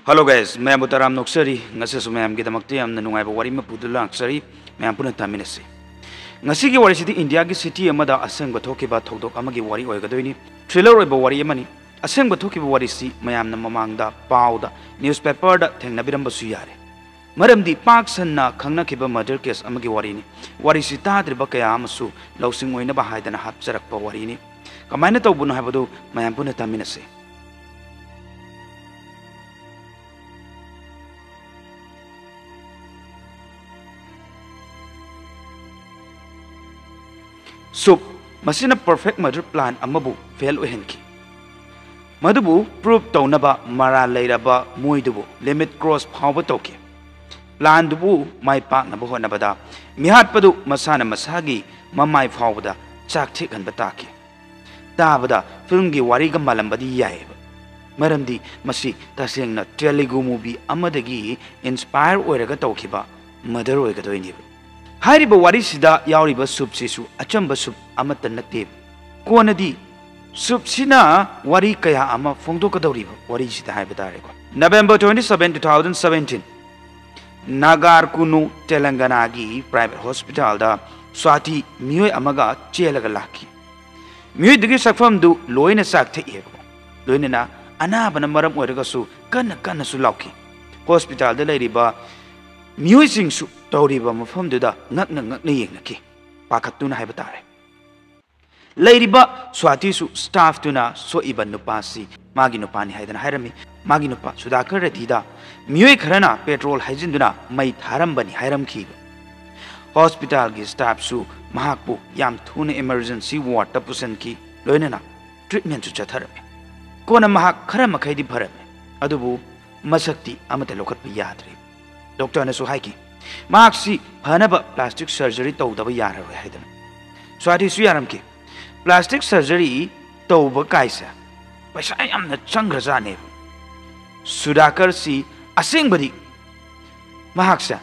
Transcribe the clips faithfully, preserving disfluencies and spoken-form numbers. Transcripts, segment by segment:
Hello guys, ꯃꯌꯥꯝꯕꯨ ꯇꯔꯥꯝꯅ ꯑꯣꯛꯆꯔꯤ꯫ ꯉꯁꯤꯁꯨ ꯃꯌꯥꯝꯒꯤꯗꯃꯛꯇ ꯌꯥꯝꯅ ꯅꯨꯡꯉꯥꯏꯕ ꯋꯥꯔꯤ ꯑꯃ ꯄꯨꯗꯨꯅ ꯂꯥꯛꯆꯔꯤ꯫ ꯃꯌꯥꯝ ꯄꯨꯟꯅ ꯇꯥꯃꯤꯟꯅꯁꯤ꯫ ꯉꯁꯤꯒꯤ ꯋꯥꯔꯤꯁꯤꯗꯤ ꯏꯟꯗꯤꯌꯥꯒꯤ city ꯑꯃꯗ ꯑꯁꯦꯡꯕ ꯊꯣꯛꯈꯤꯕ ꯊꯧꯗꯣꯛ ꯑꯃꯒꯤ ꯋꯥꯔꯤ ꯑꯣꯏꯒꯗꯣꯏꯅꯤ꯫ Thriller ꯑꯣꯏꯕ ꯋꯥꯔꯤ ꯑꯃꯅꯤ꯫ ꯑꯁꯦꯡꯕ ꯊꯣꯛꯈꯤꯕ ꯋꯥꯔꯤꯁꯤ ꯃꯌꯥꯝꯅ ꯃꯃꯥꯡꯗ ꯄꯥꯎꯗ, newspaperꯗ ꯊꯦꯡꯅꯕꯤꯔꯝꯕꯁꯨ ꯌꯥꯔꯦ꯫ ꯃꯔꯝꯗꯤ ꯄꯥꯛ ꯁꯟꯅ ꯈꯪꯅꯈꯤꯕ murder case ꯑꯃꯒꯤ ꯋꯥꯔꯤꯅꯤ꯫ ꯋꯥꯔꯤꯁꯤ ꯇꯥꯗ꯭ꯔꯤꯕ ꯀꯌꯥ ꯑꯃꯁꯨ ꯂꯧꯁꯤꯡ ꯑꯣꯏꯅꯕ ꯍꯥꯏꯗꯅ ꯍꯥꯞꯆꯔꯛꯄ ꯋꯥꯔꯤꯅꯤ꯫ ꯀꯃꯥꯏꯅ ꯇꯧꯕꯅꯣ ꯍꯥꯏꯕꯗꯨ ꯃꯌꯥꯝ ꯄꯨꯟꯅ ꯇꯥꯃꯤꯟꯅꯁꯤ꯫ ꯁꯨꯞ, ꯃꯁꯤꯅ perfect murder plan ꯑꯃꯕꯨ fail ꯑꯣꯏꯍꯟꯈꯤ꯫ ꯃꯗꯨꯕꯨ prove ꯇꯧꯅꯕ ꯃꯔꯥꯜ ꯂꯩꯔꯕ ꯃꯤꯑꯣꯏꯗꯨꯕꯨ limit cross ꯐꯥꯎꯕ ꯇꯧꯈꯤ꯫ Planꯗꯨꯕꯨ ꯃꯥꯏ ꯄꯥꯛꯅꯕ ꯍꯣꯠꯅꯕꯗ ꯃꯤꯍꯥꯠꯄꯗꯨ ꯃꯁꯥꯅ ꯃꯁꯥꯒꯤ ꯃꯃꯥꯏ ꯐꯥꯎꯕꯗ ꯆꯥꯛ ꯊꯦꯛꯍꯟꯕ ꯇꯥꯈꯤ꯫ ꯇꯥꯕꯗ filmꯒꯤ ꯋꯥꯔꯤꯒ ꯃꯥꯜꯂꯝꯕꯗꯤ ꯌꯥꯏꯑꯕ, ꯃꯔꯝꯗꯤ ꯃꯁꯤ ꯇꯁꯦꯡꯅ Telugu movie ꯑꯃꯗꯒꯤ inspire ꯑꯣꯏꯔꯒ ꯇꯧꯈꯤꯕ murder ꯑꯣꯏꯒꯗꯣꯏꯅꯦꯕ꯫ ꯍꯥꯏꯔꯤꯕ ꯋꯥꯔꯤꯁꯤꯗ ꯌꯥꯎꯔꯤꯕ ꯁꯨꯞꯁꯤꯁꯨ ꯑꯆꯝꯕ ꯁꯨꯞ ꯑꯃꯠꯇ ꯅꯠꯇꯦꯕ꯫ ꯀꯣꯟꯅꯗꯤ ꯁꯨꯞꯁꯤꯅ ꯋꯥꯔꯤ ꯀꯌꯥ ꯑꯃ ꯐꯣꯡꯗꯣꯛꯀꯗꯧꯔꯤꯕ ꯋꯥꯔꯤꯁꯤꯗ ꯍꯥꯏꯕ ꯇꯥꯔꯦꯀꯣ꯫ November twenty seven, two thousand seventeen, ꯅꯥꯒꯥꯔꯀꯨꯅꯨ, ꯇꯦꯂꯪꯒꯅꯥꯒꯤ private hospitalꯗ ꯁ꯭ꯋꯥꯇꯤ ꯃꯤꯑꯣꯏ ꯑꯃꯒ ꯆꯦꯜꯂꯒ ꯂꯥꯛꯈꯤ꯫ ꯃꯤꯑꯣꯏꯗꯨꯒꯤ ꯁꯛꯐꯝꯗꯨ ꯂꯣꯏꯅ ꯆꯥꯛꯊꯦꯛꯑꯦꯕꯀꯣ꯫ ꯂꯣꯏꯅꯅ ꯑꯅꯥꯕꯅ ꯃꯔꯝ ꯑꯣꯏꯔꯒꯁꯨ ꯀꯟꯅ ꯀꯟꯅꯁꯨ ꯂꯥꯎꯈꯤ꯫ Hospitalꯗ ꯂꯩꯔꯤꯕ ꯃꯤꯑꯣꯏꯁꯤꯡꯁꯨ ꯇꯧꯔꯤꯕ ꯃꯐꯝꯗꯨꯗ ꯉꯛꯅ ꯉꯛꯅ ꯌꯦꯡꯅꯈꯤ, ꯄꯥꯈꯠꯇꯨꯅ ꯍꯥꯏꯕ ꯇꯥꯔꯦ꯫ ꯂꯩꯔꯤꯕ ꯁ꯭ꯋꯥꯇꯤꯁꯨ staffꯇꯨꯅ ꯁꯣꯛꯏꯕ ꯅꯨꯄꯥꯁꯤ ꯃꯥꯒꯤ ꯅꯨꯄꯥꯅꯤ ꯍꯥꯏꯗꯅ ꯍꯥꯏꯔꯝꯃꯤ꯫ ꯃꯥꯒꯤ ꯅꯨꯄꯥ ꯁꯨꯗꯥꯀꯔ ꯔꯦꯗꯤꯗ ꯃꯤꯑꯣꯏ ꯈꯔꯅ petrol ꯍꯩꯖꯤꯟꯗꯨꯅ ꯃꯩ ꯊꯥꯔꯝꯕꯅꯤ ꯍꯥꯏꯔꯝꯈꯤꯕ꯫ Hospitalꯒꯤ staffꯁꯨ ꯃꯍꯥꯛꯄꯨ ꯌꯥꯝ ꯊꯨꯅ emergency wardꯇ ꯄꯨꯁꯤꯟꯈꯤ, ꯂꯣꯏꯅꯅ treatmentꯁꯨ ꯆꯠꯊꯔꯝꯃꯤ꯫ ꯀꯣꯟꯅ ꯃꯍꯥꯛ ꯈꯔ ꯃꯈꯩꯗꯤ ꯐꯔꯝꯃꯤ, ꯑꯗꯨꯕꯨ ꯃꯁꯛꯇꯤ ꯑꯃꯠꯇ ꯂꯧꯈꯠꯄ ꯌꯥꯗ꯭ꯔꯤ꯫ Doctorꯅꯁꯨ ꯍꯥꯏꯈꯤ, ꯃꯍꯥꯛꯁꯤ ꯐꯅꯕ plastic surgery ꯇꯧꯗꯕ ꯌꯥꯔꯔꯣꯏ ꯍꯥꯏꯗꯅ꯫ ꯁ꯭ꯋꯥꯇꯤꯁꯨ ꯌꯥꯔꯝꯈꯤ꯫ Plastic surgery ꯇꯧꯕ ꯀꯥꯏꯁꯦ ꯄꯩꯁꯥ ꯌꯥꯝꯅ ꯆꯪꯈ꯭ꯔꯖꯥꯠꯅꯦꯕ꯫ ꯁꯨꯗꯥꯀꯔꯁꯤ ꯑꯁꯦꯡꯕꯗꯤ ꯃꯍꯥꯛꯁꯦ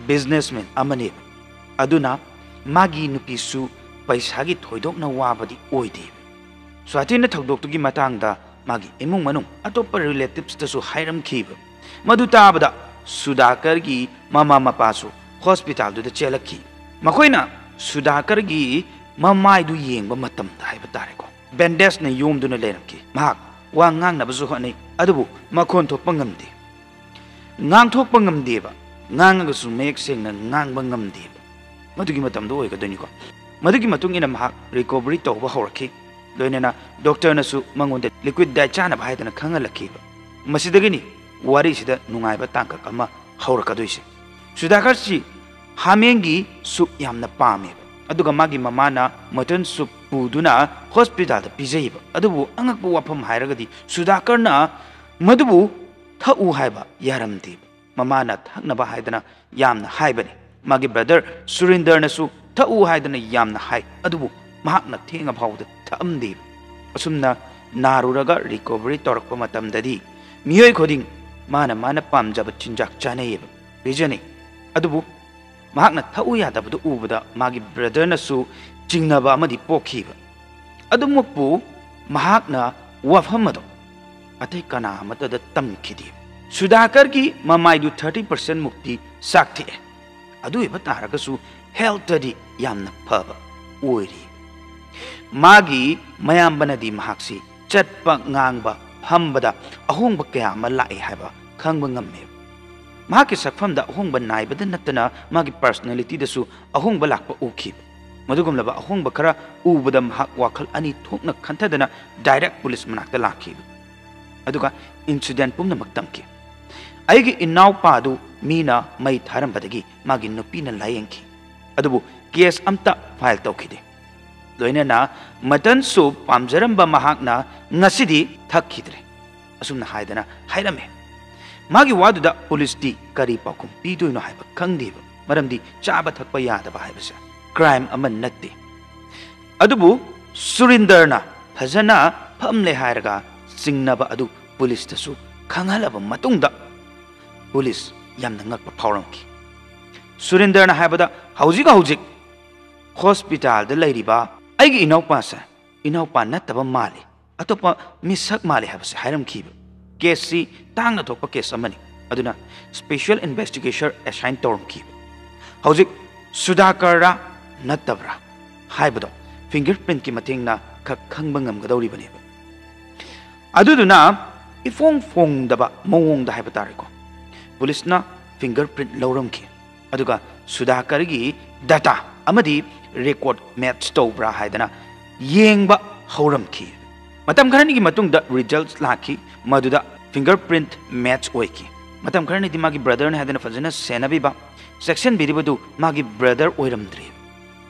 businessman ꯑꯃꯅꯦꯕ, ꯑꯗꯨꯅ ꯃꯥꯒꯤ ꯅꯨꯄꯤꯁꯨ ꯄꯩꯁꯥꯒꯤ ꯊꯣꯏꯗꯣꯛꯅ ꯋꯥꯕꯗꯤ ꯑꯣꯏꯗꯦꯕ꯫ ꯁ꯭ꯋꯥꯇꯤꯅ ꯊꯧꯗꯣꯛꯇꯨꯒꯤ ꯃꯇꯥꯡꯗ ꯃꯥꯒꯤ ꯏꯃꯨꯡ ꯃꯅꯨꯡ, ꯑꯇꯣꯞꯄ ꯔꯤꯂꯦꯇꯤꯚꯁꯇꯁꯨ ꯍꯥꯏꯔꯝꯈꯤꯕ꯫ ꯃꯗꯨ ꯇꯥꯕꯗ ꯁꯨꯗꯥꯀꯔꯒꯤ ꯃꯃꯥ ꯃꯄꯥꯁꯨ ꯍꯣꯁꯄꯤꯇꯥꯜꯗꯨꯗ ꯆꯦꯜꯂꯛꯈꯤ꯫ ꯃꯈꯣꯏꯅ ꯁꯨꯗꯥꯀꯔꯒꯤ ꯃꯃꯥꯏꯗꯨ ꯌꯦꯡꯕ ꯃꯇꯝꯗ ꯍꯥꯏꯕ ꯇꯥꯔꯦꯀꯣ, ꯕꯦꯟꯗꯦꯖꯅ ꯌꯣꯝꯗꯨꯅ ꯂꯩꯔꯝꯈꯤ꯫ ꯃꯍꯥꯛ ꯋꯥ ꯉꯥꯡꯅꯕꯁꯨ ꯍꯣꯠꯅꯩ, ꯑꯗꯨꯕꯨ ꯃꯈꯣꯟ ꯊꯣꯛꯄ ꯉꯝꯗꯦ꯫ ꯉꯥꯡꯊꯣꯛꯄ ꯉꯝꯗꯦꯕ꯫ ꯉꯥꯡꯉꯒꯁꯨ ꯃꯌꯦꯛ ꯁꯦꯡꯅ ꯉꯥꯡꯕ ꯉꯝꯗꯦꯕ꯫ ꯃꯗꯨꯒꯤ ꯃꯇꯝꯗꯣ ꯑꯣꯏꯒꯗꯣꯏꯅꯤꯀꯣ꯫ ꯃꯗꯨꯒꯤ ꯃꯇꯨꯡ ꯏꯟꯅ ꯃꯍꯥꯛ ꯔꯤꯀꯣꯚꯔꯤ ꯇꯧꯕ ꯍꯧꯔꯛꯈꯤ꯫ ꯂꯣꯏꯅꯅ ꯗꯣꯛꯇꯔꯅꯁꯨ ꯃꯉꯣꯟꯗ ꯂꯤꯀ꯭ꯋꯤꯠ ꯗꯥꯏꯠ ꯆꯥꯅꯕ ꯍꯥꯏꯗꯅ ꯈꯪꯍꯜꯂꯛꯈꯤꯕ꯫ ꯃꯁꯤꯗꯒꯤꯅꯤ ꯋꯥꯔꯤꯁꯤꯗ ꯅꯨꯡꯉꯥꯏꯕ ꯇꯥꯡꯀꯛ ꯑꯃ ꯍꯧꯔꯛꯀꯗꯣꯏꯁꯦ꯫ ꯁꯨꯗꯥꯀꯔꯁꯤ ꯍꯥꯃꯦꯡꯒꯤ ꯁꯨꯞ ꯌꯥꯝꯅ ꯄꯥꯝꯃꯦꯕ, ꯑꯗꯨꯒ ꯃꯥꯒꯤ ꯃꯃꯥꯅ ꯃꯇꯟ ꯁꯨꯞ ꯄꯨꯗꯨꯅ ꯍꯣꯁꯄꯤꯇꯥꯜꯗ ꯄꯤꯖꯩꯕ꯫ ꯑꯗꯨꯕꯨ ꯑꯉꯛꯄ ꯋꯥꯐꯝ ꯍꯥꯏꯔꯒꯗꯤ ꯁꯨꯗꯥꯀꯔꯅ ꯃꯗꯨꯕꯨ ꯊꯛꯎ ꯍꯥꯏꯕ ꯌꯥꯔꯝꯗꯦꯕ꯫ ꯃꯃꯥꯅ ꯊꯛꯅꯕ ꯍꯥꯏꯗꯅ ꯌꯥꯝꯅ ꯍꯥꯏꯕꯅꯤ꯫ ꯃꯥꯒꯤ ꯕ꯭ꯔꯗꯔ ꯁꯨꯔꯤꯟꯗꯔꯅꯁꯨ ꯊꯛꯎ ꯍꯥꯏꯗꯅ ꯌꯥꯝꯅ ꯍꯥꯏ, ꯑꯗꯨꯕꯨ ꯃꯍꯥꯛꯅ ꯊꯦꯡꯉ ꯐꯥꯎꯕꯗ ꯊꯛꯑꯝꯗꯦꯕ꯫ ꯑꯁꯨꯝꯅ ꯅꯥꯔꯨꯔꯒ ꯔꯤꯀꯣꯚꯔꯤ ꯇꯧꯔꯛꯄ ꯃꯇꯝꯗꯗꯤ ꯃꯤꯑꯣꯏ ꯈꯨꯗꯤꯡ ꯃꯥꯅ ꯃꯥꯅ ꯄꯥꯝꯖꯕ ꯆꯤꯟꯖꯥꯛ ꯆꯥꯅꯩꯌꯦꯕ, ꯄꯤꯖꯅꯩ꯫ ꯑꯗꯨꯕꯨ ꯃꯍꯥꯛꯅ ꯊꯛꯎ ꯌꯥꯗꯕꯗꯨ ꯎꯕꯗ ꯃꯥꯒꯤ ꯕ꯭ꯔꯗꯔꯅꯁꯨ ꯆꯤꯡꯅꯕ ꯑꯃꯗꯤ ꯄꯣꯛꯈꯤꯕ꯫ ꯑꯗꯨꯃꯛꯄꯨ ꯃꯍꯥꯛꯅ ꯋꯥꯐꯝ ꯑꯗꯨ ꯑꯇꯩ ꯀꯅꯥ ꯑꯃꯠꯇꯗ ꯇꯝꯈꯤꯗꯦ꯫ ꯁꯨꯗꯥꯀꯔꯒꯤ ꯃꯃꯥꯏꯗꯨ ꯊꯥꯔꯇꯤ ꯄꯥꯔꯁꯦꯟ ꯃꯨꯛꯇꯤ ꯆꯥꯛꯊꯦꯛꯑꯦ꯫ ꯑꯗꯨ ꯑꯣꯏꯕ ꯇꯥꯔꯒꯁꯨ ꯍꯦꯜꯊꯇꯗꯤ ꯌꯥꯝꯅ ꯐꯕ ꯑꯣꯏꯔꯤ꯫ ꯃꯥꯒꯤ ꯃꯌꯥꯝꯕꯅꯗꯤ ꯃꯍꯥꯛꯁꯤ ꯆꯠꯄ, ꯉꯥꯡꯕ, ꯐꯝꯕꯗ ꯑꯍꯣꯡꯕ ꯀꯌꯥ ꯑꯃ ꯂꯥꯛꯑꯦ ꯍꯥꯏꯕ ꯈꯪꯕ ꯉꯝꯃꯦ꯫ ꯃꯍꯥꯛꯀꯤ ꯁꯛꯐꯝꯗ ꯑꯍꯣꯡꯕ ꯅꯥꯏꯕꯗ ꯅꯠꯇꯅ ꯃꯥꯒꯤ ꯄꯔꯁꯅꯦꯂꯤꯇꯤꯗꯁꯨ ꯑꯍꯣꯡꯕ ꯂꯥꯛꯄ ꯎꯈꯤ꯫ ꯃꯗꯨꯒꯨꯝꯂꯕ ꯑꯍꯣꯡꯕ ꯈꯔ ꯎꯕꯗ ꯃꯍꯥꯛ ꯋꯥꯈꯜ ꯑꯅꯤ ꯊꯣꯛꯅ ꯈꯟꯊꯗꯅ ꯗꯥꯏꯔꯦꯛ ꯄꯨꯂꯤꯁ ꯃꯅꯥꯛꯇ ꯂꯥꯛꯈꯤ꯫ ꯑꯗꯨꯒ ꯏꯟꯁꯤꯗꯦꯟꯠ ꯄꯨꯝꯅꯃꯛ ꯇꯝꯈꯤ꯫ ꯑꯩꯒꯤ ꯏꯅꯥꯎꯄꯥꯗꯨ ꯃꯤꯅ ꯃꯩ ꯊꯥꯔꯝꯕꯗꯒꯤ ꯃꯥꯒꯤ ꯅꯨꯄꯤꯅ ꯂꯥꯌꯦꯡꯈꯤ, ꯑꯗꯨꯕꯨ ꯀꯦꯁ ꯑꯝꯇ ꯐꯥꯏꯜ ꯇꯧꯈꯤꯗꯦ꯫ ꯂꯣꯏꯅꯅ ꯃꯇꯟ ꯁꯨꯞ ꯄꯥꯝꯖꯔꯝꯕ ꯃꯍꯥꯛꯅ ꯉꯁꯤꯗꯤ ꯊꯛꯈꯤꯗ꯭ꯔꯦ, ꯑꯁꯨꯝꯅ ꯍꯥꯏꯗꯅ ꯍꯥꯏꯔꯝꯃꯦ꯫ ꯃꯥꯒꯤ ꯋꯥꯗꯨꯗ ꯄꯨꯂꯤꯁꯇꯤ ꯀꯔꯤ ꯄꯥꯎꯈꯨꯝ ꯄꯤꯗꯣꯏꯅꯣ ꯍꯥꯏꯕ ꯈꯪꯗꯦꯕ, ꯃꯔꯝꯗꯤ ꯆꯥꯕ ꯊꯛꯄ ꯌꯥꯗꯕ ꯍꯥꯏꯕꯁꯦ ꯀ꯭ꯔꯥꯏꯝ ꯑꯃ ꯅꯠꯇꯦ꯫ ꯑꯗꯨꯕꯨ ꯁꯨꯔꯤꯟꯗꯔꯅ ꯐꯖꯅ ꯐꯝꯂꯦ ꯍꯥꯏꯔꯒ ꯆꯤꯡꯅꯕ ꯑꯗꯨ ꯄꯨꯂꯤꯁꯇꯁꯨ ꯈꯪꯍꯜꯂꯕ ꯃꯇꯨꯡꯗ ꯄꯨꯂꯤꯁ ꯌꯥꯝꯅ ꯉꯛꯄ ꯐꯥꯎꯔꯝꯈꯤ꯫ ꯁꯨꯔꯤꯟꯗꯔꯅ ꯍꯥꯏꯕꯗ, "ꯍꯧꯖꯤꯛ ꯍꯧꯖꯤꯛ ꯍꯣꯁꯄꯤꯇꯥꯜꯗ ꯂꯩꯔꯤꯕ ꯑꯩꯒꯤ ꯏꯅꯥꯎꯄꯥꯁꯦ ꯏꯅꯥꯎꯄꯥ ꯅꯠꯇꯕ ꯃꯥꯜꯂꯤ꯫ ꯑꯇꯣꯞꯄ ꯃꯤꯁꯛ ꯃꯥꯜꯂꯦ ꯍꯥꯏꯕꯁꯦ ꯍꯥꯏꯔꯝꯈꯤꯕ꯫ ꯀꯦꯁꯁꯤ ꯇꯥꯡꯅ ꯊꯣꯛꯄ ꯀꯦꯁ ꯑꯃꯅꯤ, ꯑꯗꯨꯅ ꯁ꯭ꯄꯦꯁꯤꯌꯦꯜ ꯏꯟꯚꯦꯁꯇꯤꯒꯦꯁꯟ ꯑꯦꯁꯥꯏꯟ ꯇꯧꯔꯝꯈꯤꯕ꯫ ꯍꯧꯖꯤꯛ ꯁꯨꯗꯥꯀꯔꯔꯥ ꯅꯠꯇꯕ꯭ꯔꯥ ꯍꯥꯏꯕꯗꯣ ꯐꯤꯡꯒꯔ ꯄ꯭ꯔꯤꯟꯠꯀꯤ ꯃꯇꯦꯡꯅ ꯈꯛ ꯈꯪꯕ ꯉꯝꯒꯗꯧꯔꯤꯕꯅꯦꯕ꯫ ꯑꯗꯨꯗꯨꯅ ꯏꯐꯣꯡ ꯐꯣꯡꯗꯕ ꯃꯑꯣꯡꯗ ꯍꯥꯏꯕ ꯇꯥꯔꯦꯀꯣ, ꯄꯨꯂꯤꯁꯅ ꯐꯤꯡꯒꯔ ꯄ꯭ꯔꯤꯟꯠ ꯂꯧꯔꯝꯈꯤ꯫ ꯑꯗꯨꯒ ꯁꯨꯗꯥꯀꯔꯒꯤ ꯗꯇꯥ ꯑꯃꯗꯤ ꯔꯦꯀꯣꯔꯗ ꯃꯦꯠꯆ ꯇꯧꯕ꯭ꯔꯥ ꯍꯥꯏꯗꯅ ꯌꯦꯡꯕ ꯍꯧꯔꯝꯈꯤ꯫ ꯃꯇꯝ ꯈꯔꯅꯤꯒꯤ ꯃꯇꯨꯡꯗ ꯔꯤꯖꯜꯠ ꯂꯥꯛꯈꯤ, ꯃꯗꯨꯗ ꯐꯤꯡꯒꯔ ꯄ꯭ꯔꯤꯟꯠ ꯃꯦꯠꯆ ꯑꯣꯏꯈꯤ꯫ ꯃꯇꯝ ꯈꯔꯅꯤꯗꯤ ꯃꯥꯒꯤ ꯕ꯭ꯔꯗꯔꯅꯤ ꯍꯥꯏꯗꯅ ꯐꯖꯅ ꯁꯦꯟꯅꯕꯤꯕ, ꯆꯦꯛꯁꯤꯟꯕꯤꯔꯤꯕꯗꯨ ꯃꯥꯒꯤ ꯕ꯭ꯔꯗꯔ ꯑꯣꯏꯔꯝꯗ꯭ꯔꯦ꯫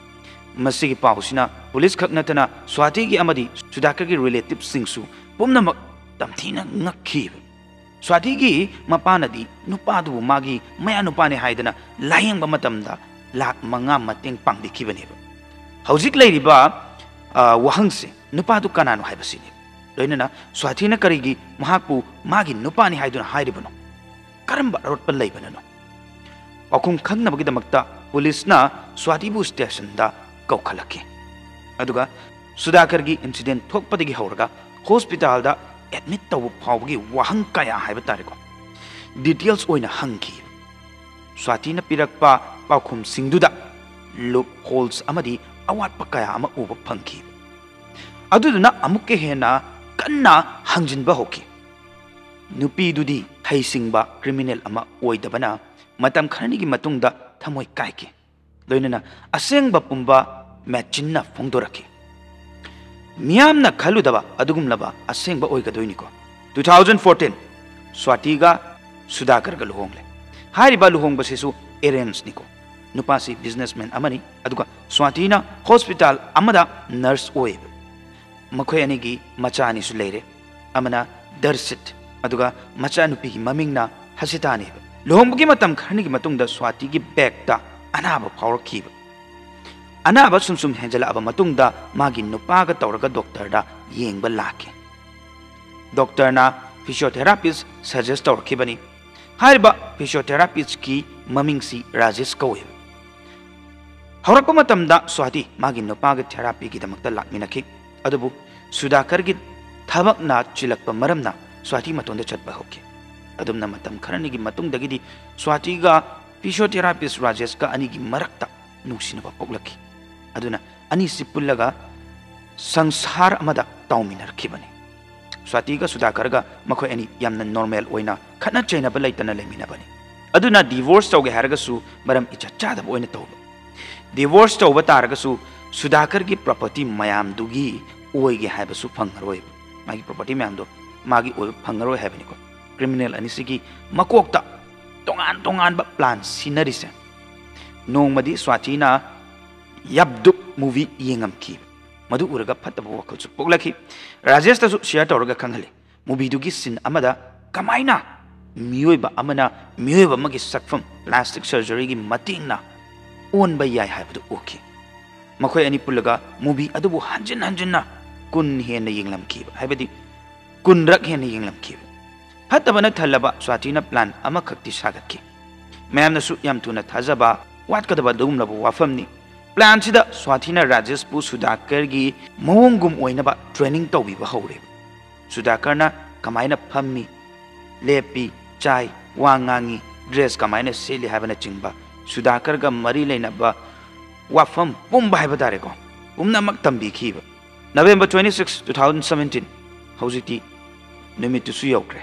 ꯃꯁꯤꯒꯤ ꯄꯥꯎꯁꯤꯅ ꯄꯨꯂꯤꯁ ꯈꯛ ꯅꯠꯇꯅ ꯁ꯭ꯋꯥꯇꯤꯒꯤ ꯑꯃꯗꯤ ꯁꯨꯗꯥꯀꯔꯒꯤ ꯔꯤꯂꯦꯇꯤꯚꯁꯤꯡꯁꯨ ꯄꯨꯝꯅꯃꯛ ꯇꯝꯊꯤꯅ ꯉꯛꯈꯤ꯫ ꯁ꯭ꯋꯥꯇꯤꯒꯤ ꯃꯄꯥꯅꯗꯤ ꯅꯨꯄꯥꯗꯨꯕꯨ ꯃꯥꯒꯤ ꯃꯌꯥꯅꯨꯄꯥꯅꯤ ꯍꯥꯏꯗꯅ ꯂꯥꯌꯦꯡꯕ ꯃꯇꯝꯗ ꯂꯥꯈ ꯃꯉꯥ ꯃꯇꯦꯡ ꯄꯥꯡꯕꯤꯈꯤꯕꯅꯦꯕ꯫ ꯍꯧꯖꯤꯛ ꯂꯩꯔꯤꯕ, ꯑ, ꯋꯥꯍꯪꯁꯦ, ꯅꯨꯄꯥꯗꯨ ꯀꯅꯥꯅꯣ ꯍꯥꯏꯕꯁꯤꯅꯤ꯫ ꯂꯣꯏꯅꯅ ꯁ꯭ꯋꯥꯇꯤꯅ ꯀꯔꯤꯒꯤ ꯃꯍꯥꯛꯄꯨ ꯃꯥꯒꯤ ꯅꯨꯄꯥꯅꯤ ꯍꯥꯏꯗꯨꯅ ꯍꯥꯏꯔꯤꯕꯅꯣ? ꯀꯔꯝꯕ ꯑꯔꯣꯠꯄ ꯂꯩꯕꯅꯅꯣ? ꯄꯥꯎꯈꯨꯝ ꯈꯪꯅꯕꯒꯤꯗꯃꯛꯇ ꯄꯨꯂꯤꯁꯅ ꯁ꯭ꯋꯥꯇꯤꯕꯨ ꯁ꯭ꯇꯦꯁꯟꯗ ꯀꯧꯈꯠꯂꯛꯈꯤ꯫ ꯑꯗꯨꯒ ꯁꯨꯗꯥꯀꯔꯒꯤ ꯏꯟꯁꯤꯗꯦꯟ ꯊꯣꯛꯄꯗꯒꯤ ꯍꯧꯔꯒ ꯍꯣꯁꯄꯤꯇꯥꯜꯗ ꯑꯦꯗꯃꯤꯠ ꯇꯧꯕ ꯐꯥꯎꯕꯒꯤ ꯋꯥꯍꯪ ꯀꯌꯥ ꯍꯥꯏꯕ ꯇꯥꯔꯦꯀꯣ, ꯗꯤꯇꯦꯜꯁ ꯑꯣꯏꯅ ꯍꯪꯈꯤ꯫ ꯁ꯭ꯋꯥꯇꯤꯅ ꯄꯤꯔꯛꯄ ꯄꯥꯎꯈꯨꯝꯁꯤꯡꯗꯨꯗ ꯂꯨꯞ ꯍꯣꯜꯁ ꯑꯃꯗꯤ ꯑꯋꯥꯠꯄ ꯀꯌꯥ ꯑꯃ ꯎꯕ ꯐꯪꯈꯤ꯫ ꯑꯗꯨꯗꯨꯅ ꯑꯃꯨꯛꯀ ꯍꯦꯟꯅ ꯀꯟꯅ ꯍꯪꯖꯤꯟꯕ ꯍꯧꯈꯤ꯫ ꯅꯨꯄꯤꯗꯨꯗꯤ ꯍꯩꯁꯤꯡꯕ ꯀ꯭ꯔꯤꯃꯤꯅꯦꯜ ꯑꯃ ꯑꯣꯏꯗꯕꯅ ꯃꯇꯝ ꯈꯔꯅꯤꯒꯤ ꯃꯇꯨꯡꯗ ꯊꯃꯣꯏ ꯀꯥꯏꯈꯤ꯫ ꯂꯣꯏꯅꯅ ꯑꯁꯦꯡꯕ ꯄꯨꯝꯕ ꯃꯦꯆꯤꯟꯅ ꯐꯣꯡꯗꯣꯔꯛꯈꯤ꯫ ꯃꯤꯌꯥꯝꯅ ꯈꯜꯂꯨꯗꯕ ꯑꯗꯨꯒꯨꯝꯂꯕ ꯑꯁꯦꯡꯕ ꯑꯣꯏꯒꯗꯣꯏꯅꯤꯀꯣ꯫ Two thousand fourteen, ꯁ꯭ꯋꯥꯇꯤꯒ ꯁꯨꯗꯥꯀꯔꯒ ꯂꯨꯍꯣꯡꯂꯦ꯫ ꯍꯥꯏꯔꯤꯕ ꯂꯨꯍꯣꯡꯕꯁꯤꯁꯨ ꯑꯦꯔꯦꯟꯖꯅꯤꯀꯣ꯫ ꯅꯨꯄꯥꯁꯤ ꯕꯤꯖꯤꯅꯦꯁꯃꯦꯟ ꯑꯃꯅꯤ, ꯑꯗꯨꯒ ꯁ꯭ꯋꯥꯇꯤꯅ ꯍꯣꯁꯄꯤꯇꯥꯜ ꯑꯃꯗ ꯅꯔꯁ ꯑꯣꯏꯌꯦꯕ꯫ ꯃꯈꯣꯏ ꯑꯅꯤꯒꯤ ꯃꯆꯥ ꯑꯅꯤꯁꯨ ꯂꯩꯔꯦ, ꯑꯃꯅ ꯗꯔꯁꯤꯠ, ꯑꯗꯨꯒ ꯃꯆꯥꯅꯨꯄꯤꯒꯤ ꯃꯃꯤꯡꯅ ꯍꯁꯤꯇꯥꯅꯦꯕ꯫ ꯂꯨꯍꯣꯡꯕꯒꯤ ꯃꯇꯝ ꯈꯔꯅꯤꯒꯤ ꯃꯇꯨꯡꯗ ꯁ꯭ꯋꯥꯇꯤꯒꯤ ꯕꯦꯛꯇ ꯑꯅꯥꯕ ꯐꯥꯎꯔꯛꯈꯤꯕ꯫ ꯑꯅꯥꯕ ꯁꯨꯝ ꯁꯨꯝ ꯍꯦꯟꯖꯜꯂꯛꯑꯕ ꯃꯇꯨꯡꯗ ꯃꯥꯒꯤ ꯅꯨꯄꯥꯒ ꯇꯧꯔꯒ ꯗꯣꯛꯇꯔꯗ ꯌꯦꯡꯕ ꯂꯥꯛꯈꯤ꯫ ꯗꯣꯛꯇꯔꯅ ꯐꯤꯁꯤꯌꯣꯊꯦꯔꯥꯄꯤꯁ ꯁꯖꯦꯁ ꯇꯧꯔꯛꯈꯤꯕꯅꯤ꯫ ꯍꯥꯏꯔꯤꯕ ꯐꯤꯁꯤꯌꯣꯊꯦꯔꯥꯄꯤꯁꯀꯤ ꯃꯃꯤꯡꯁꯤ ꯔꯥꯖꯦꯁ ꯀꯧꯏ꯫ ꯍꯧꯔꯛꯄ ꯃꯇꯝꯗ ꯁ꯭ꯋꯥꯇꯤ ꯃꯥꯒꯤ ꯅꯨꯄꯥꯒꯤ ꯊꯦꯔꯥꯄꯤꯒꯤꯗꯃꯛꯇ ꯂꯥꯛꯃꯤꯟꯅꯈꯤ, ꯑꯗꯨꯕꯨ ꯁꯨꯗꯥꯀꯔꯒꯤ ꯊꯕꯛꯅ ꯆꯤꯜꯂꯛꯄ ꯃꯔꯝꯅ ꯁ꯭ꯋꯥꯇꯤ ꯃꯇꯣꯟꯗ ꯆꯠꯄ ꯍꯧꯈꯤ꯫ ꯑꯗꯨꯝꯅ ꯃꯇꯝ ꯈꯔꯅꯤꯒꯤ ꯃꯇꯨꯡꯗꯒꯤꯗꯤ ꯁ꯭ꯋꯥꯇꯤꯒ physiotherapist ꯔꯥꯖꯦꯁꯀ ꯑꯅꯤꯒꯤ ꯃꯔꯛꯇ ꯅꯨꯡꯁꯤꯅꯕ ꯄꯣꯛꯂꯛꯈꯤ꯫ ꯑꯗꯨꯅ ꯑꯅꯤꯁꯤ ꯄꯨꯜꯂꯒ ꯁꯪꯁꯥꯔ ꯑꯃꯗ ꯇꯥꯎꯃꯤꯟꯅꯔꯛꯈꯤꯕꯅꯤ꯫ ꯁ꯭ꯋꯥꯇꯤꯒ ꯁꯨꯗꯥꯀꯔꯒ ꯃꯈꯣꯏ ꯑꯅꯤ ꯌꯥꯝꯅ ꯅꯣꯔꯃꯦꯜ ꯑꯣꯏꯅ ꯈꯠꯅ ꯆꯩꯅꯕ ꯂꯩꯇꯅ ꯂꯩꯃꯤꯟꯅꯕꯅꯤ꯫ ꯑꯗꯨꯅ ꯗꯤꯚꯣꯔꯁ ꯇꯧꯒꯦ ꯍꯥꯏꯔꯒꯁꯨ ꯃꯔꯝ ꯏꯆꯠ ꯆꯥꯗꯕ ꯑꯣꯏꯅ ꯇꯧꯕ꯫ ꯗꯤꯚꯣꯔꯁ ꯇꯧꯕ ꯇꯥꯔꯒꯁꯨ ꯁꯨꯗꯥꯀꯔꯒꯤ ꯄ꯭ꯔꯣꯄꯔꯇꯤ ꯃꯌꯥꯝꯗꯨꯒꯤ ꯑꯣꯏꯒꯦ ꯍꯥꯏꯕꯁꯨ ꯐꯪꯉꯔꯣꯏꯕ꯫ ꯃꯥꯒꯤ ꯄ꯭ꯔꯣꯄꯔꯇꯤ ꯃꯌꯥꯝꯗꯣ ꯃꯥꯒꯤ ꯑꯣꯏꯕ ꯐꯪꯉꯔꯣꯏ ꯍꯥꯏꯕꯅꯤꯀꯣ꯫ ꯀ꯭ꯔꯤꯃꯤꯅꯦꯜ ꯑꯅꯤꯁꯤꯒꯤ ꯃꯀꯣꯛꯇ ꯇꯣꯉꯥꯟ ꯇꯣꯉꯥꯟꯕ ꯄ꯭ꯂꯥꯟ ꯁꯤꯟꯅꯔꯤꯁꯦ꯫ ꯅꯣꯡꯃꯗꯤ ꯁ꯭ꯋꯥꯇꯤꯅ ꯌꯥꯞꯗꯨꯞ ꯃꯨꯚꯤ ꯌꯦꯡꯉꯝꯈꯤ꯫ ꯃꯗꯨ ꯎꯔꯒ ꯐꯠꯇꯕ ꯋꯥꯈꯜꯁꯨ ꯄꯣꯛꯂꯛꯈꯤ꯫ ꯔꯥꯖꯦꯁꯇꯁꯨ ꯁꯤꯌꯔ ꯇꯧꯔꯒ ꯈꯪꯍꯜꯂꯤ꯫ ꯃꯨꯚꯤꯗꯨꯒꯤ ꯁꯤꯟ ꯑꯃꯗ ꯀꯃꯥꯏꯅ ꯃꯤꯑꯣꯏꯕ ꯑꯃꯅ ꯃꯤꯑꯣꯏꯕ ꯑꯃꯒꯤ ꯁꯛꯐꯝ ꯄ꯭ꯂꯥꯁꯇꯤꯛ ꯁꯔꯖꯔꯤꯒꯤ ꯃꯇꯦꯡꯅ ꯑꯣꯟꯕ ꯌꯥꯏ ꯍꯥꯏꯕꯗꯨ ꯎꯈꯤ꯫ ꯃꯈꯣꯏ ꯑꯅꯤ ꯄꯨꯜꯂꯒ ꯃꯨꯚꯤ ꯑꯗꯨꯕꯨ ꯍꯟꯖꯤꯟ ꯍꯟꯖꯤꯟꯅ ꯀꯨꯟ ꯍꯦꯟꯅ ꯌꯦꯡꯂꯝꯈꯤꯕ, ꯍꯥꯏꯕꯗꯤ ꯀꯨꯟꯔꯛ ꯍꯦꯟꯅ ꯌꯦꯡꯂꯝꯈꯤꯕ꯫ ꯐꯠꯇꯕꯅ ꯊꯜꯂꯕ ꯁ꯭ꯋꯥꯇꯤꯅ ꯄ꯭ꯂꯥꯟ ꯑꯃꯈꯛꯇꯤ ꯁꯥꯒꯠꯈꯤ꯫ ꯃꯌꯥꯝꯅꯁꯨ ꯌꯥꯝ ꯊꯨꯅ ꯊꯥꯖꯕ ꯋꯥꯠꯀꯗꯕ ꯑꯗꯨꯒꯨꯝꯂꯕ ꯋꯥꯐꯝꯅꯤ꯫ ꯄ꯭ꯂꯥꯟꯁꯤꯗ ꯁ꯭ꯋꯥꯇꯤꯅ ꯔꯥꯖꯦꯁꯄꯨ ꯁꯨꯗꯥꯀꯔꯒꯤ ꯃꯑꯣꯡꯒꯨꯝ ꯑꯣꯏꯅꯕ ꯇ꯭ꯔꯦꯅꯤꯡ ꯇꯧꯕꯤꯕ ꯍꯧꯔꯦ꯫ ꯁꯨꯗꯥꯀꯔꯅ ꯀꯃꯥꯏꯅ ꯐꯝꯃꯤ, ꯂꯦꯞꯄꯤ, ꯆꯥꯏ, ꯋꯥ ꯉꯥꯡꯉꯤ, ꯗ꯭ꯔꯦꯁ ꯀꯃꯥꯏꯅ ꯁꯦꯠꯂꯤ ꯍꯥꯏꯕꯅꯆꯤꯡꯕ ꯁꯨꯗꯥꯀꯔꯒ ꯃꯔꯤ ꯂꯩꯅꯕ ꯋꯥꯐꯝ ꯄꯨꯝꯕ ꯍꯥꯏꯕ ꯇꯥꯔꯦꯀꯣ, ꯄꯨꯝꯅꯃꯛ ꯇꯝꯕꯤꯈꯤꯕ꯫ November twenty six, two thousand seventeen, ꯍꯧꯖꯤꯛꯇꯤ ꯅꯨꯃꯤꯠꯇꯨꯁꯨ ꯌꯧꯈ꯭ꯔꯦ꯫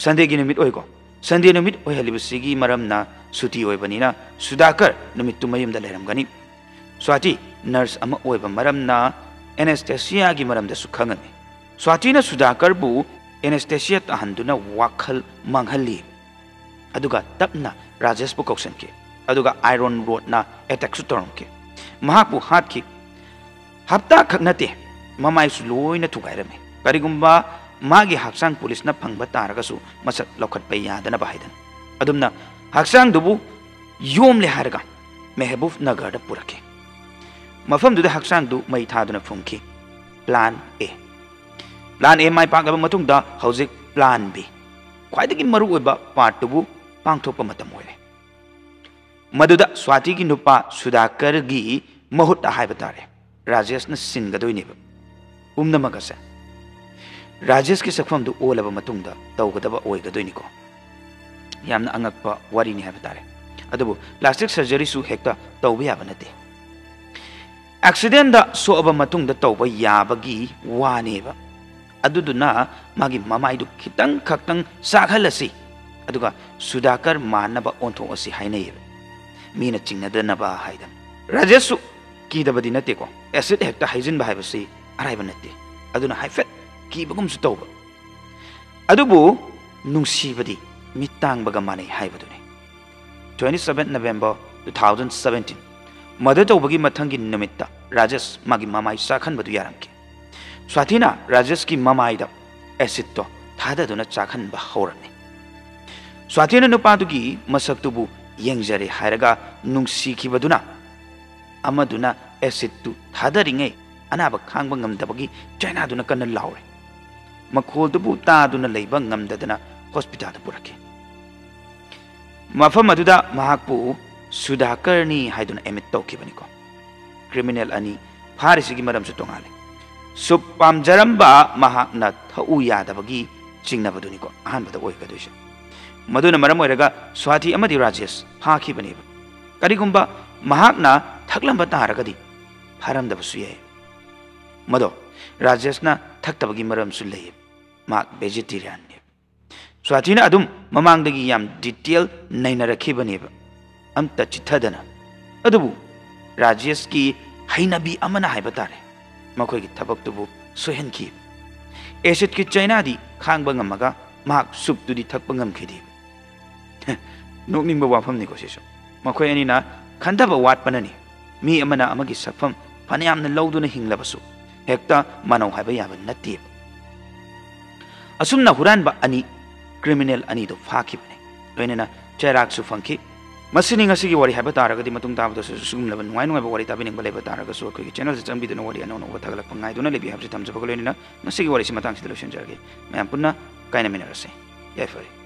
ꯁꯟꯗꯦꯒꯤ ꯅꯨꯃꯤꯠ ꯑꯣꯏꯀꯣ꯫ ꯁꯟꯗꯦ ꯅꯨꯃꯤꯠ ꯑꯣꯏꯍꯜꯂꯤꯕꯁꯤꯒꯤ ꯃꯔꯝꯅ ꯁꯨꯇꯤ ꯑꯣꯏꯕꯅꯤꯅ ꯁꯨꯗꯥꯀꯔ ꯅꯨꯃꯤꯠꯇꯨ ꯃꯌꯨꯝꯗ ꯂꯩꯔꯝꯒꯅꯤ꯫ ꯁ꯭ꯋꯥꯇꯤ ꯅꯔꯁ ꯑꯃ ꯑꯣꯏꯕ ꯃꯔꯝꯅ ꯑꯦꯅꯦꯁꯊꯦꯁꯤꯌꯥꯒꯤ ꯃꯔꯝꯗꯁꯨ ꯈꯪꯉꯝꯃꯤ꯫ ꯁ꯭ꯋꯥꯇꯤꯅ ꯁꯨꯗꯥꯀꯔꯕꯨ ꯑꯦꯅꯦꯁꯊꯦꯁꯤꯌꯥ ꯇꯥꯍꯟꯗꯨꯅ ꯋꯥꯈꯜ ꯃꯥꯡꯍꯜꯂꯤ꯫ ꯑꯗꯨꯒ ꯇꯞꯅ ꯔꯥꯖꯦꯁꯄꯨ ꯀꯧꯁꯟꯈꯤ꯫ ꯑꯗꯨꯒ ꯑꯥꯏꯔꯣꯟ ꯔꯣꯗꯅ ꯑꯦꯇꯦꯛꯁꯨ ꯇꯧꯔꯝꯈꯤ꯫ ꯃꯍꯥꯛꯄꯨ ꯍꯥꯠꯈꯤ꯫ ꯍꯞꯇꯥ ꯈꯛ ꯅꯠꯇꯦ, ꯃꯃꯥꯏꯁꯨ ꯂꯣꯏꯅ ꯊꯨꯒꯥꯏꯔꯝꯃꯤ꯫ ꯀꯔꯤꯒꯨꯝꯕ ꯃꯥꯒꯤ ꯍꯛꯆꯥꯡ ꯄꯨꯂꯤꯁꯅ ꯐꯪꯕ ꯇꯥꯔꯒꯁꯨ ꯃꯁꯛ ꯂꯧꯈꯠꯄ ꯌꯥꯗꯅꯕ ꯍꯥꯏꯗꯅ꯫ ꯑꯗꯨꯝꯅ ꯍꯛꯆꯥꯡꯗꯨꯕꯨ ꯌꯣꯝꯂꯦ ꯍꯥꯏꯔꯒ ꯃꯦꯍꯕꯨꯕ ꯅꯒꯔꯗ ꯄꯨꯔꯛꯈꯤ꯫ ꯃꯐꯝꯗꯨꯗ ꯍꯛꯆꯥꯡꯗꯨ ꯃꯩ ꯊꯥꯗꯨꯅ ꯐꯨꯝꯈꯤ꯫ Plan A. ꯄ꯭ꯂꯥꯟ ꯑꯦ ꯃꯥꯏ ꯄꯥꯛꯂꯕ ꯃꯇꯨꯡꯗ ꯍꯧꯖꯤꯛ ꯄ꯭ꯂꯥꯟ ꯕꯤ, ꯈ꯭ꯋꯥꯏꯗꯒꯤ ꯃꯔꯨꯑꯣꯏꯕ ꯄꯥꯔꯠꯇꯨꯕꯨ ꯄꯥꯡꯊꯣꯛꯄ ꯃꯇꯝ ꯑꯣꯏꯔꯦ꯫ ꯃꯗꯨꯗ ꯁ꯭ꯋꯥꯇꯤꯒꯤ ꯅꯨꯄꯥ ꯁꯨꯗꯥꯀꯔꯒꯤ ꯃꯍꯨꯠ ꯍꯥꯏꯕ ꯇꯥꯔꯦ, ꯔꯥꯖꯦꯁꯅ ꯁꯤꯟꯒꯗꯣꯏꯅꯦꯕ ꯄꯨꯝꯅꯃꯛ ꯑꯁꯦ꯫ ꯔꯥꯖꯦꯁꯀꯤ ꯁꯛꯐꯝꯗꯨ ꯑꯣꯜꯂꯕ ꯃꯇꯨꯡꯗ ꯇꯧꯒꯗꯕ ꯑꯣꯏꯒꯗꯣꯏꯅꯤꯀꯣ꯫ ꯌꯥꯝꯅ ꯑꯉꯛꯄ ꯋꯥꯔꯤꯅꯤ ꯍꯥꯏꯕ ꯇꯥꯔꯦ꯫ ꯑꯗꯨꯕꯨ plastic surgeryꯁꯨ ꯍꯦꯛꯇ ꯇꯧꯕ ꯌꯥꯕ ꯅꯠꯇꯦ꯫ Accidentꯗ ꯁꯣꯛꯑꯕ ꯃꯇꯨꯡꯗ ꯇꯧꯕ ꯌꯥꯕꯒꯤ ꯋꯥꯅꯦꯕ꯫ ꯑꯗꯨꯗꯨꯅ ꯃꯥꯒꯤ ꯃꯃꯥꯏꯗꯨ ꯈꯤꯇꯪ ꯈꯛꯇꯪ ꯆꯥꯛꯍꯜꯂꯁꯤ, ꯑꯗꯨꯒ ꯁꯨꯗꯥꯀꯔ ꯃꯥꯟꯅꯕ ꯑꯣꯟꯊꯣꯛꯑꯁꯤ ꯍꯥꯏꯅꯩꯌꯦꯕ, ꯃꯤꯅ ꯆꯤꯡꯅꯗꯅꯕ ꯍꯥꯏꯗꯅ꯫ ꯔꯥꯖꯦꯁꯁꯨ ꯀꯤꯗꯕꯗꯤ ꯅꯠꯇꯦꯀꯣ, acid ꯍꯦꯛꯇ ꯍꯩꯖꯤꯟꯕ ꯍꯥꯏꯕꯁꯤ ꯑꯔꯥꯏꯕ ꯅꯠꯇꯦ꯫ ꯑꯗꯨꯅ ꯍꯥꯏꯐꯦꯠ ꯀꯤꯕꯒꯨꯝꯁꯨ ꯇꯧꯕ꯫ ꯑꯗꯨꯕꯨ ꯅꯨꯡꯁꯤꯕꯗꯤ ꯃꯤꯠ ꯇꯥꯡꯕꯒ ꯃꯥꯟꯅꯩ ꯍꯥꯏꯕꯗꯨꯅꯤ꯫ Twenty seven November two thousand seventeen, murder ꯇꯧꯕꯒꯤ ꯃꯊꯪꯒꯤ ꯅꯨꯃꯤꯠꯇ ꯔꯥꯖꯦꯁ ꯃꯥꯒꯤ ꯃꯃꯥꯏ ꯆꯥꯛꯍꯟꯕꯗꯨ ꯌꯥꯔꯝꯈꯤ꯫ ꯁ꯭ꯋꯥꯇꯤꯅ ꯔꯥꯖꯦꯁꯀꯤ ꯃꯃꯥꯏꯗ acidꯇꯣ ꯊꯥꯗꯗꯨꯅ ꯆꯥꯛꯍꯟꯕ ꯍꯧꯔꯝꯃꯤ꯫ ꯁ꯭ꯋꯥꯇꯤꯅ ꯅꯨꯄꯥꯗꯨꯒꯤ ꯃꯁꯛꯇꯨꯕꯨ ꯌꯦꯡꯖꯔꯦ ꯍꯥꯏꯔꯒ ꯅꯨꯡꯁꯤꯈꯤꯕꯗꯨꯅ ꯑꯃꯗꯨꯅ acidꯇꯨ ꯊꯥꯗꯔꯤꯉꯩ ꯑꯅꯥꯕ ꯈꯥꯡꯕ ꯉꯝꯗꯕꯒꯤ ꯆꯩꯅꯥꯗꯨꯅ ꯀꯟꯅ ꯂꯥꯎꯔꯦ꯫ ꯃꯈꯣꯜꯗꯨꯕꯨ ꯇꯥꯗꯨꯅ ꯂꯩꯕ ꯉꯝꯗꯗꯅ hospitalꯗ ꯄꯨꯔꯛꯈꯤ꯫ ꯃꯐꯝ ꯑꯗꯨꯗ ꯃꯍꯥꯛꯄꯨ ꯁꯨꯗꯥꯀꯔꯅꯤ ꯍꯥꯏꯗꯨꯅ admit ꯇꯧꯈꯤꯕꯅꯤꯀꯣ꯫ Criminal ꯑꯅꯤ ꯐꯥꯔꯤꯁꯤꯒꯤ ꯃꯔꯝꯁꯨ ꯇꯣꯉꯥꯜꯂꯤ꯫ Soup ꯄꯥꯝꯖꯔꯝꯕ ꯃꯍꯥꯛꯅ ꯊꯛꯎ ꯌꯥꯗꯕꯒꯤ ꯆꯤꯡꯅꯕꯗꯨꯅꯤꯀꯣ ꯑꯍꯥꯟꯕꯗ ꯑꯣꯏꯒꯗꯣꯏꯁꯦ꯫ ꯃꯗꯨꯅ ꯃꯔꯝ ꯑꯣꯏꯔꯒ ꯁ꯭ꯋꯥꯇꯤ ꯑꯃꯗꯤ ꯔꯥꯖꯦꯁ ꯐꯥꯈꯤꯕꯅꯦꯕ꯫ ꯀꯔꯤꯒꯨꯝꯕ ꯃꯍꯥꯛꯅ ꯊꯛꯂꯝꯕ ꯇꯥꯔꯒꯗꯤ ꯐꯥꯔꯝꯗꯕꯁꯨ ꯌꯥꯏ꯫ ꯃꯗꯣ ꯔꯥꯖꯦꯁꯅ ꯊꯛꯇꯕꯒꯤ ꯃꯔꯝꯁꯨ ꯂꯩ꯫ ꯃꯍꯥꯛ vegetarianꯅꯦꯕ꯫ ꯁ꯭ꯋꯥꯇꯤꯅ ꯑꯗꯨꯝ ꯃꯃꯥꯡꯗꯒꯤ ꯌꯥꯝ detail ꯅꯩꯅꯔꯛꯈꯤꯕꯅꯦꯕ, ꯑꯝꯇ ꯆꯤꯠꯊꯗꯅ꯫ ꯑꯗꯨꯕꯨ ꯔꯥꯖꯦꯁꯀꯤ ꯍꯩꯅꯕꯤ ꯑꯃꯅ ꯍꯥꯏꯕ ꯇꯥꯔꯦ, ꯃꯈꯣꯏꯒꯤ ꯊꯕꯛꯇꯨꯕꯨ ꯁꯣꯏꯍꯟꯈꯤ꯫ Acidꯀꯤ ꯆꯩꯅꯥꯗꯤ ꯈꯥꯡꯕ ꯉꯝꯃꯒ ꯃꯍꯥꯛ soupꯇꯨꯗꯤ ꯊꯛꯄ ꯉꯝꯈꯤꯗꯦ꯫ ꯅꯣꯛꯅꯤꯡꯕ ꯋꯥꯐꯝꯅꯤꯀꯣ ꯁꯤꯁꯨ꯫ ꯃꯈꯣꯏ ꯑꯅꯤꯅ ꯈꯟꯊꯕ ꯋꯥꯠꯄꯅꯅꯤ꯫ ꯃꯤ ꯑꯃꯅ ꯑꯃꯒꯤ ꯁꯛꯐꯝ ꯐꯅꯌꯥꯝꯅ ꯂꯧꯗꯨꯅ ꯍꯤꯡꯂꯕꯁꯨ ꯍꯦꯛꯇ ꯃꯥꯟꯅꯧ ꯍꯥꯏꯕ ꯌꯥꯕ ꯅꯠꯇꯦꯕ꯫ ꯑꯁꯨꯝꯅ ꯍꯨꯔꯥꯟꯕ ꯑꯅꯤ, criminal ꯑꯅꯤꯗꯨ ꯐꯥꯈꯤꯕꯅꯤ꯫ ꯂꯣꯏꯅꯅ ꯆꯩꯔꯥꯛꯁꯨ ꯐꯪꯈꯤ꯫ ꯃꯁꯤꯅꯤ ꯉꯁꯤꯒꯤ ꯋꯥꯔꯤ ꯍꯥꯏꯕ ꯇꯥꯔꯒꯗꯤ, ꯃꯇꯨꯡ ꯇꯥꯕꯗꯁꯨ ꯁꯤꯒꯨꯝꯂꯕ ꯅꯨꯡꯉꯥꯏ ꯅꯨꯡꯉꯥꯏꯕ ꯋꯥꯔꯤ ꯇꯥꯕꯤꯅꯤꯡꯕ ꯂꯩꯕ ꯇꯥꯔꯒꯁꯨ ꯑꯩꯈꯣꯏꯒꯤ channelꯁꯦ ꯆꯪꯕꯤꯗꯨꯅ ꯋꯥꯔꯤ ꯑꯅꯧ ꯑꯅꯧꯕ ꯊꯥꯒꯠꯂꯛꯄ ꯉꯥꯏꯗꯨꯅ ꯂꯩꯕꯤꯌꯨ ꯍꯥꯏꯕꯁꯤ ꯊꯝꯖꯕꯒ ꯂꯣꯏꯅꯅ ꯉꯁꯤꯒꯤ ꯋꯥꯔꯤꯁꯤ ꯃꯇꯥꯡꯁꯤꯗ ꯂꯣꯏꯁꯤꯟꯖꯔꯒꯦ꯫ ꯃꯌꯥꯝ ꯄꯨꯟꯅ ꯀꯥꯏꯅꯃꯤꯟꯅꯔꯁꯦ꯫ ꯌꯥꯏꯐꯔꯦ꯫